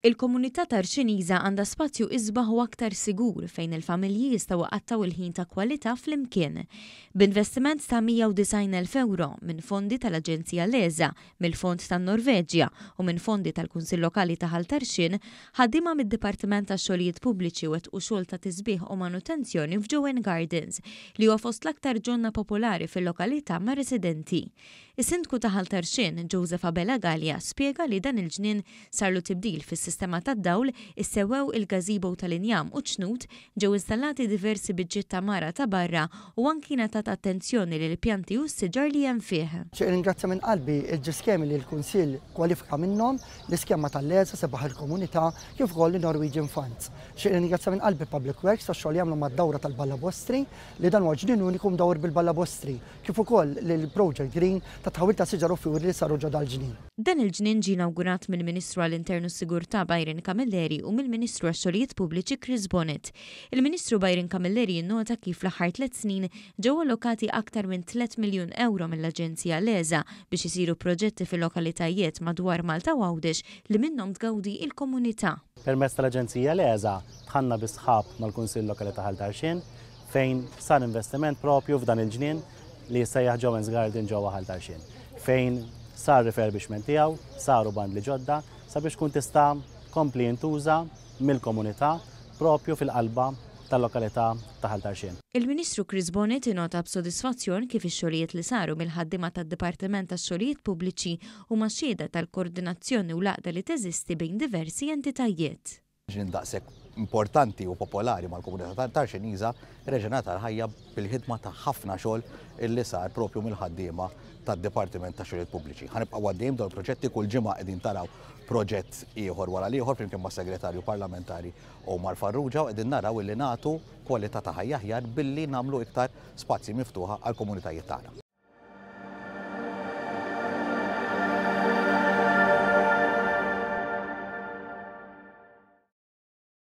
Il-komunità Tarxiniża għandha spazju isbaħ u aktar sigur fejn il-familji jistgħu iqattgħu il-ħin ta' kwalità flimkien. B'investiment ta' 190,000 ewro minn fondi tal-Aġenzija LESA, mill-Fond tan-Norveġja u minn fondi tal-Kunsill Lokali ta' Ħal Tarxien, ħaddiema mid-Dipartiment tax-Xogħlijiet Pubbliċi wettqu xogħol ta' tisbiħ u manutenzjoni f'Joanne Gardens, li huwa fost l-aktar ġonna popolari fil-lokalità mar-residenti. Is-Sindku ta' Ħal Tarxien, Joseph Abela Galea, spjega li dan il-ġnien sarlu tibdil fis-sistema tad-dawl, issewwew il-gazebo tal-injam u ċ-ċnut, ġew installati diversi biċċiet ta' mara ta' barra u anki ngħatat attenzjoni lill-pjanti u s-siġar li hemm fih. Nixtieq nirringrazzja minn qalbi l-ġie skemi li l-Kunsill kwalifika minnhom, l-iskema tal-LESA, Sebaħ il-Komunità, kif ukoll in-Norwegian Funds. Nixtieq nirringrazzja minn qalbi Public Works tax-xogħol li għamlu mad-dawra tal-ballabostri, li dan huwa ġnien uniku mdawwar bil-ballabostri. kif ukoll lill-Project Green tat-tħawwil ta' siġar u fjuri li saru ġo dal-ġnien. Dan il-ġnien ġie inawgurat mill-Ministru għall-Intern u s-Sigurtà Byron Camilleri u mill-Ministru għax-Xogħlijiet Pubbliċi Chris Bonett. Il-Ministru Byron Camilleri innota kif fl-aħħar tlett snin ġew allokati aktar minn tlett miljun ewro mill-Aġenzija LESA biex isiru proġetti fil-lokalitajiet madwar Malta u Għawdex li minnhom tgawdi il-komunità. Permezz tal-Aġenzija LESA dħalna bi sħab mal-Kunsill Lokali ta' Ħal Tarxien fejn sar investiment propju f'dan il-ġnien li jissejjaħ Joanne's Garden ġewwa Ħal Tarxien, fejn sar refurbishment tiegħu, saru bandli ġodda sabiex tkun tista' tkompli jintuża mill-komunità propju fil-qalba tal-lokalità ta' Ħal Tarxien. Il-Ministru Chris Bonett innota b'sodisfazzjon kif ix-xogħlijiet li saru mill-ħaddiema tad-Dipartiment tax-Xogħlijiet Pubbliċi huma xhieda tal-koordinazzjoni u l-għaqda li teżisti bejn diversi entitajiet. Ġnien daqshekk importanti u popolari mal-komunità Tarxiniża reġa' ngħata l-ħajja bil-ħidma ta' ħafna xogħol illi sar propju mill-ħaddiema tad-Dipartiment tax-Xogħlijiet Pubbliċi. Ħa nibqgħu għaddejjin b'dawn il-proġetti, kull ġimgħa qegħdin taraw proġett ieħor wara l-ieħor flimkien mas-Segretarju Parlamentari Omar Farrugia u qegħdin naraw illi nagħtu kwalità ta' ħajja aħjar billi nagħmlu iktar spazji miftuħa għall-komunitajiet tagħna.